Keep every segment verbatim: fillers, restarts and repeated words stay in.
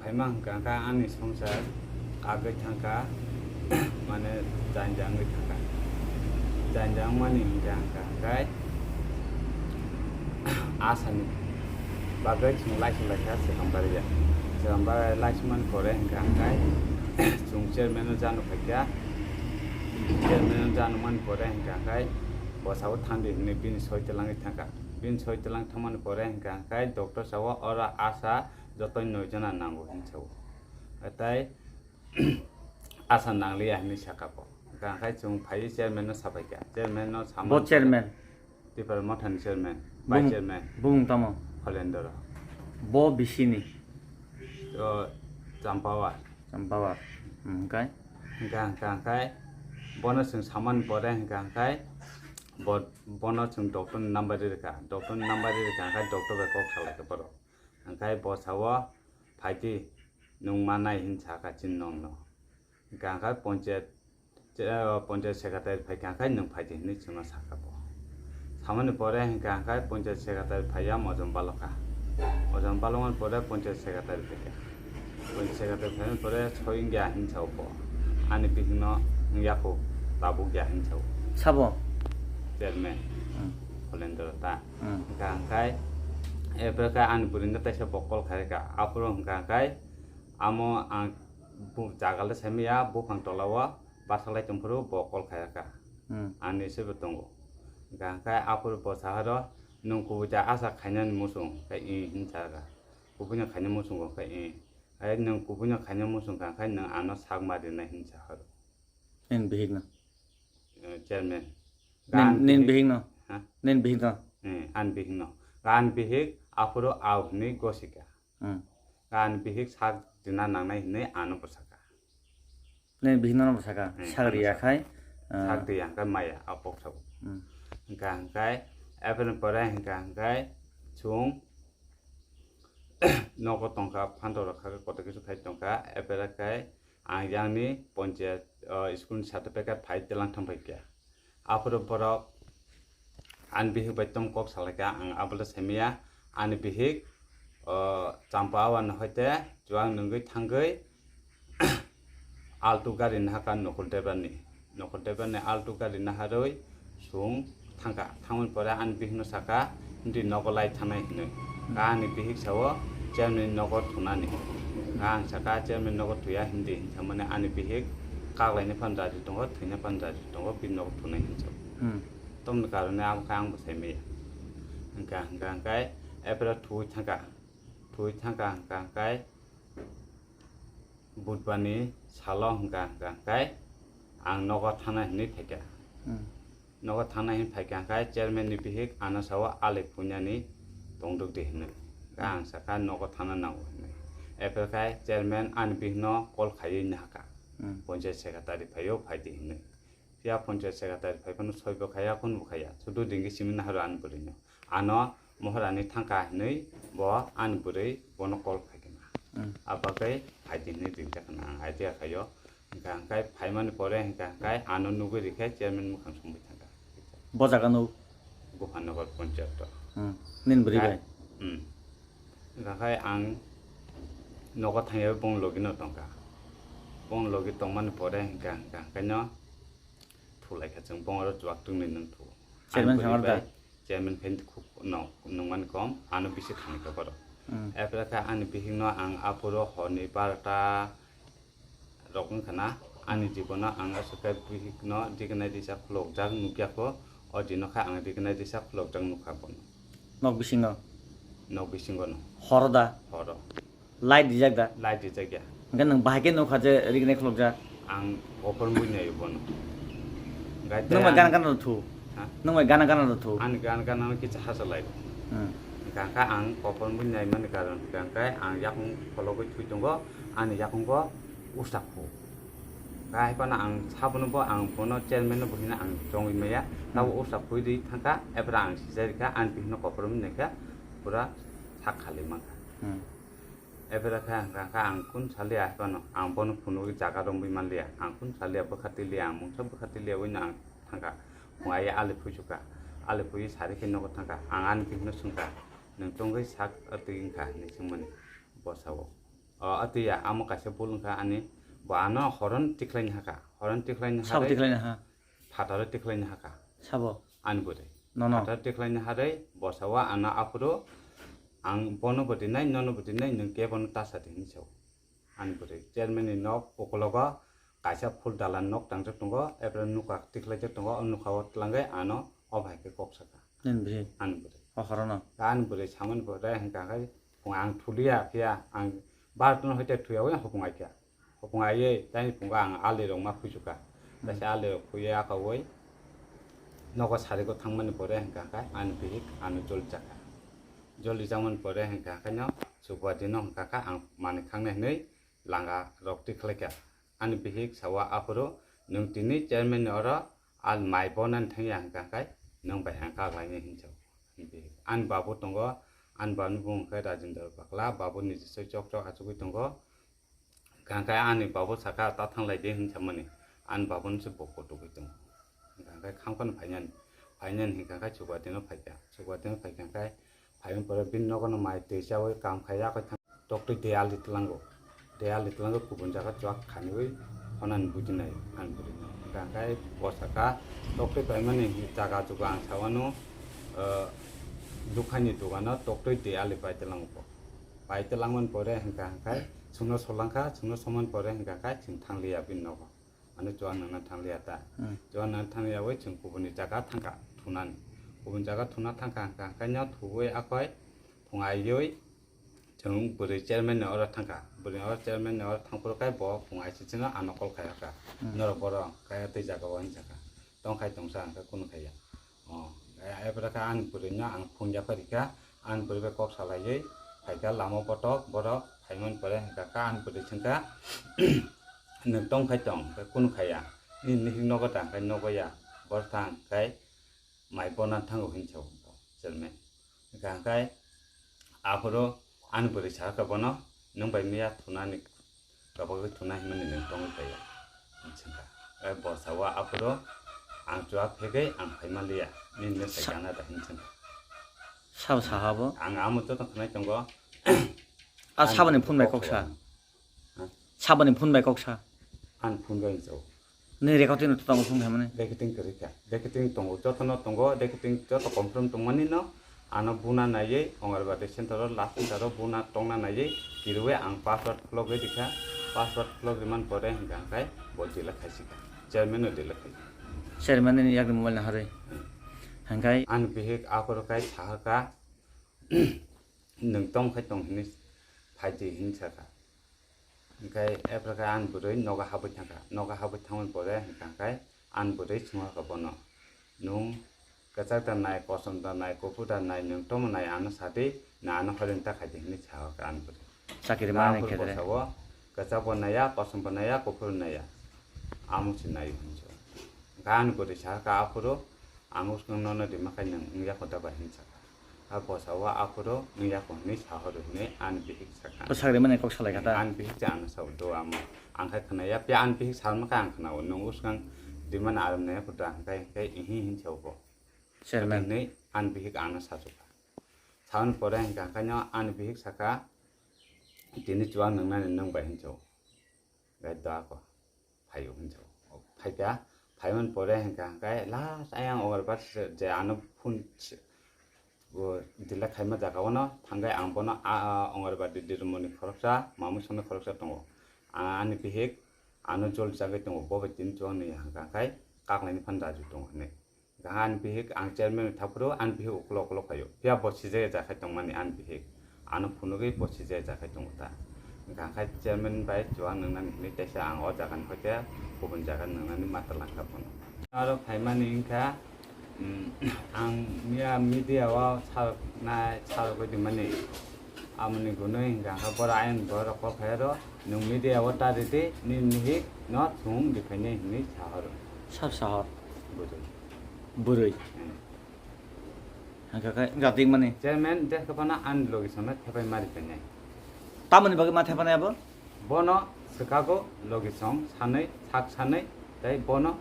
Phaima hwnkha khe ani swngchar kagwi thangkha, mane janja wngwi thangkha. Janja wngmani hwnkha hwnkha khe asani bagwi chwng laising laikha Sekambaria. Sekambaria laisingmani pore hwnkha hwnkha khe chwng chairman-o jano phaikha. Chairman-o jano mani pore hwnkha hwnkha khe bwsao thandi hwnwi bini soi twlangwi thangkha. Bini soi twlang thangmani pore hwnkha hwnkha khe doctor sao oro asa jotoni noi jona nango hinwi sao. Tei asa nangliya hinwi saka bo. Hwnkha khe chwng phaiwi chairman no sabaikha. Chairman no samani Bo chairman? Tipra Mothani chairman, vice Bung-, chairman. Bung tamo? Holendra. Bo bisini? O, Champawar. Champawar. Hmm, hwnkhe? Hwnkha, hwnkha, hwnkhe bono chwng samani pore hwnkha, hwnkhe bo, bono chwng doctor ni number ririkha. Doctor ni number ririkha, hwnkhe doctor bai kok salaikha borok. Hwnkhe bo sao, "Phaidi, nwng ma nai," hin sakha chini nokno. Hwnkha khe ponchayat, che-, o, ponchayat secretary phaikha khe, "Nwng phaidi," hinwi chwngno sakha bo. Samani pore hwnkha khe ponchayat secretary phaiya Mojon Balokha. Mojon Balokmani pore ponchayat secretary phaikha. Ponchayat secretary phaimani pore soi wngya hin sao bo. Ani bihikno wngya kho, tabuk ya hin sao. Sabo? Chairman. Hmm. Holendra ta. Hmm. Hwnkha hwnkhe, epre khe ani bwrwino teisa bo call khaikha. Aphuru hwnkha hwnkhe, amo ang bu-, jaga le saimaya, buphang tola o basaklai tongphuru bo call khaikha. Hmm. Ani se bo tongo. Hwnkha hwnkhe aphuru bo saharo, "Nwng kubui ta asa khainani muchung?" Khe, "Ee," hin sakha. "Kubuino khaina muchungo?" Khe, "Ee." Hai nwng kubuino khaina muchung kha, khai nwng ano sak ma rinai hin sa horo. Nini bihik no? Eh, chairman. Nin, Gan nin bihik. Bihik no? Ha? Nin bihik no? Eh, an bihik no. Gan bihik aphuru au hinwi gosika. Hmm. Gan bihik sak rina nangnai hinwi ano bwsaka. Nin bihik no bwsaka. Hmm, sak ano riya saka. Khai, ah, sak riya khai maya apok sabo. Hmm. Hwnkha hwnkhe, apple pore hwnkha hwnkhe, chwng nogo tongkha, phantok rok kha khe kotor kisa khai tongkha, epera khai ang yang ni ponchayat, o, school ni certificate phai telang thang phai kha. Aphuru borok ani bihik bai tom kok salai kha, ang abo le saimaya, ani bihik, o, Champa awan hoite chuwang nungwi thangwi, Alto gari nahakha Nokul Debbarma ni. Nokul Debbarma ni Alto gari naharwi chwng thangkha. Thangmani pore ani bihikno sakha, "Hindi nogo lai thanai," hinwi. Kha ani bihik sao, "Chairman ni nogo thunani." Kha ang sakha, "Chairman ni nogo thuya hindi," hinwi thangmani ani bihik kaklaina phano raji tongo, thwina phano raji tongo, bini nogo thunai hinwi sao. Hmm. Tamoni karone abo khe ang bo saimaya. Hwnkha, hwnkha, hwnkhe epre thuwi thangkha. Thuwi thangkha, hwnkha, hwnkhe Budbani salo hwnkha hwnkha khe ang nogo thana hinwi phaikha. Hmm. Nogo thana hinwi phaikha khe chairman ni bihik ano sao alai phuinani tongdok di hinwi. Khe ang sakha nogo thana nango hinwi. Epre khe chairman ani bihikno call khaiwi nahakha. Hmm. Ponchayat secretary phaio phaidi hinwi. Phiya ponchayat secretary phai phano soi bo khaiya, kun bo khaiya. Sudu dingki simi naharo ani bwrwino. Ano mohorani thangkha hinwi bo ani bwrwi bono call khai kha na. Hmm. Abagwi phaidi hinwi ringjak kha na ang idea khaio. Hwnkha hwnkhe phaimani pore hwnkha hwnkhe ano nugwi rikhe chairman mwkhang songwi thangkha. Bo jaga no? Gopalnagar ponchayat o. Hmm. Nini bwrwi bai? Hmm. Hwnkha khe ang nogo thangya bong logi no tongkha. Bong logi tongmani pore hwnkha hwnkha hwnkhe no thulaikha chwng bongoro chuwak tungni nung thu. Chairman sangar da? Chairman khe khuk no nungmani kom, ano bisi thangkha borok. Hmm. Epre khe ani bihikno ang aphuru horni barota rok wngkha na, ani jibono ang aswk khe bihikno dignai disa khulokjak nukya kho, o dino khe ang dignai disa khulokjak nukha bono. Nok bisingo? Nok bisingo no. Horo da? Horo. Light dijak da? Light dijak ya. Hwnkhe nwng bahai khe nukha je rignai khulokjak? Ang kophor mui nai bono. Nwng bai gana gana rw thu? Ha? Nwng bai gana gana rw thu? Ani gana gana no kisa hasa lai. Hmm. Hwnkha khe ang kophor mui nai mani karon hwnkha khe ang yakung khologwi thwi tongo, ani yakungo usak khu. Khe hai phano ang sabono bo ang bono chairman no bo hino ang chongwi maya. Tabo usak khwi rwi thangkha, epre ang sijai rikha, ani bihikno kophor mui naikha, pura sak khalwi mankha. Hmm. Epre khe hwnkha khe ang kun saliya hai phano, ang bono phunugwi jaga romwi manliya, ang kun saliya bwkha tiliya, ang mungsa bwkha tiliya wino ang thangkha. Phung ai ali phuisukha, ali phui sari khe nogo thangkha, ang ani bihikno swngkha, "Nwng tongwi sak twi wngkha?" hinwi swngmani bwsao. O, atwi ya, amo kaisa bul wngkha ani, bo ano horon tikhlaini haka, horon tikhlaini Sabo harwi tikhlaini ha. Phataro tikhlaini haka. Sabo. Ani bwrwi. Nono. Phataro tikhlaini harwi, bosao ano aphuru, ang bono bo dinai, nono bo dinai, nwng kebono ta sa di hinwi sao. Ani bwrwi chairman ni nok ukologo kaisa phul dalan nok tangjak tongo, epre nokha tikhlaijak tongo, o nokha o twlangwi ano o bai khe kok saka. Nini bwrwi? Ani bwrwi. O horono? Ani bwrwi samani pore hwnkha khe, phung ang thuliya phiya, ang bartano hoite thuya wi hopung aikha. Hopung aiwi tei phungo ang ali rok ma phuichukha. Taisa ali rok phuiwi akawi nogo sari go thangmani pore hwnkha khe ani bihik ano joli chakha. Joli changmani pore hwnkha khe no chukwa dino hwnkha khe ang manwi khangnai hinwi langa rok tikhlaikha. Ani bihik sawa aphuru, "Nwng tini chairman ni oro al mai bonani thangya hwnkha khe nwng bai ang kak lainai," hinwi sao. Ani bihik. Ani babu tongo, ani babu ni bumung khe Rajendra Bakla, babu ni jisoi chok chok achugwi tongo. Hwnkha khe ani babu saka, "Ta thang lai di," hinwi samani. Ani babu ni se bo kotugwi tongo. Hwnkha khe kham kheno phainani, phainani hwnkha khe chukwa dino phaikha, chukwa dino phaikha khe, phaimani pore bini nogo no mai twi chawi kam khai, yakho thang toktwi de ali twlango, de ali twlango kubun jaga chuak khaniwi honani bujinai ani bwrwi no. Hwnkha khe bo saka toktwi paimani jaga juga ang sawano, ah, lukhani dogano toktwi de ali pai twlango bo. Pai twlangmani pore hwnkha khe chwngno solangkha, chwngno somani pore hwnkha khe chwng thangliya bini nogo. Ano chuan nangna thangliya ta. Hmm. Chuan nangna thangliya wi chwng kubuni jaga thangkha thunani. Kubuni jaga thuna thangkha hwnkha khe no thuwi akhoi phung aiwi chwng bwrwi chairman ni oro thangkha. Bwrwi oro chairman ni oro thangphuru khe bo phung aisisino ano call khai hakha. Hmm. Norok borok kaya tei jaga o hinjakha. Tongkhai tongsa hwnkhe kunu khaiya. O, e, ebra khe ani bwrwino ang phone yapharikha, ani bwrwi bai kok salaiwi phaikha lama o botok, borok phaimani pore hwnkha khe ani bwrwi swngkha, "Nwng tongkhai tong, khe kunu khaiya, nini nihik nogo ta, hwnkhe nogo ya, boro thang, khe mai bona thango," hinwi sao chairman. Hwnkha khe aphuru ani bwrwi sakha bono, "Nwng bai miya thunani, kabagwi thuna himani nwng tongwi paiya," hinwi swngkha. Ai bo sao aphuru, "Ang chuak phegwi ang phai manliya, nini no sai Sa- gana da," hinwi swngkha. Sabo saha bo? Ang amo joto khwnai tongo. A saboni phone bai kok sa. Ha? Saboni phone bai kok sa. Ani phone bai sao. Nini recording no tongo phone khaimani? Recording kwrwi kha. Recording tongo, jotono tongo, recording joto confirm tongmani no. Ano buna naiwi, Anganwadi center o, last center o buna tongna naiwi, kirwi ang password khulogwi rikha. Password khulogwi man pore hwnkha khe bo delete khaisika. Chairman no delete khai. Chairman ni yakni mobile naharwi. Hmm. Hwnkhe? Ani bihik aphuru khai sahaka, "Nwng tong khai tong," hinwi phaidi hinwi sakha. Hwnkhe epra khe ani bwrwi nogo habwi thangkha. Nogo habwi thangmani pore hwnkha khe ani bwrwi swngkha bono, "Nwng kwchak da nai, kosom da nai, kuphur da nai, nwng tongmo nai, ano sadi, na ano horing ta khaidi," hinwi sakha ani bwrwi. Chakiri manai khe de. Bosao kwchak bo naiya, kosom bo naiya, kuphur naiya. Amo se naio hinwi sakha. Hwnkhe ani bwrwi sakha aphuru, "Ang uskang nono rima khai nwng wngya kho da bai," hinwi sakha. A bosao aphuru wngya kho hinwi sahoro hinwi ani bihik sakha. Bwsakri mani kok salai kha ta? Ani bihik se ano sao do amo. Ang khai khwnaya, phiya ani bihik salma khe ang khwnao, "Nwng uskang rimani aram naiya kho da," hwnkhe, hwnkhe ihi hinwi sao bo. Chairman. Hinwi ani bihik ano sachukha. Saoni pore hwnkha khe no ani bihik sakha, "Tini chuwak nwngnani nwng bai," hinwi sao. Gai da kho. Phaio hinwi sao. Phaikha, phaimani pore hwnkha khe last ayang Anganwadi se je ano phone se, bo delete khaima jaga o no thangwi ang bono a, a, Anganwadi dirmoni khoroksa, mamui songni khoroksa tongo. A, ani bihik ano jol chagwi tongo, bo bai tini chuwak nwi hwnkha khe kaklaini phano raji tongo hinwi. Hwnkha ani bihik ang chairman ni thapro ani bihik ukolok ukolok phaio. Phiya bo sijaya jakhai tongmani ani bihik. Ano phunugwi bo sijaya jakhai tongo ta. Hwnkha khe chairman bai chuwak nwngnani hinwi teisa ang o jaga ni hoite kubun jaga nwngnani mata langkha bono. Aro phaimani wngkha, mm, ang miya media o saroknai, sarogwi rimani. Amoni gunui hwnkha khe borok ayang borok kok phai aro, "Nwng media o ta ridi, nini mihik no thung riphainai," hinwi sahoro. Sab sahor. Bwrwi. Bwrwi. Hmm. Hwnkha khe gatik mani. Chairman, je khe phano ani logi songno thepai ma riphainai. Tamoni bagwi ma thepanai abo? Bono swkago logi song sanwi, sak sanwi, tei bono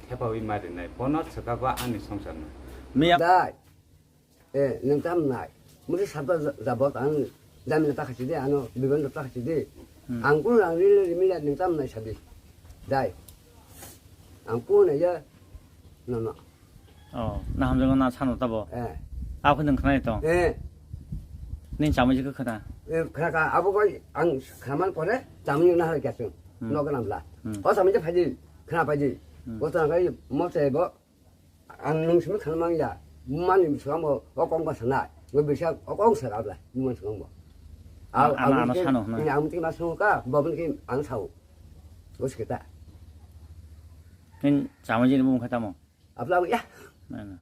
thepawi ma rinai. Bono swkago ani songsarno. Miya. Dai. Eh, nwng tam nai. Mudi sabda jabot ang Dami na ta khachi de, ano biban ta khachi de. Hmm. Ang kun ang ri ri mi ya ning tam nai sabi. Dai. Ang kun ya no no. Oh, na hamjak na sano tabo. Eh. Ako nung khnai to. Eh. Ning chamung jikha khna. Eh, khna ka abo koi ang khaman pore chamung na har kya chung. Hmm. No kana bla. Hmm. O chamung je phaji, khna phaji. Hmm. O ta kai mo se bo. Ang nung simi khana mang ya. Mani simi song bo o kong ba sana. Bo bisa o kong sa abla. Mani song bo. Ang, ang, ang ano sano, na. Ini ang mesti masuk ka, bo mesti ang sao. Bos kita. Nin chamung jini mung kata mo. Abla ya. Na, na.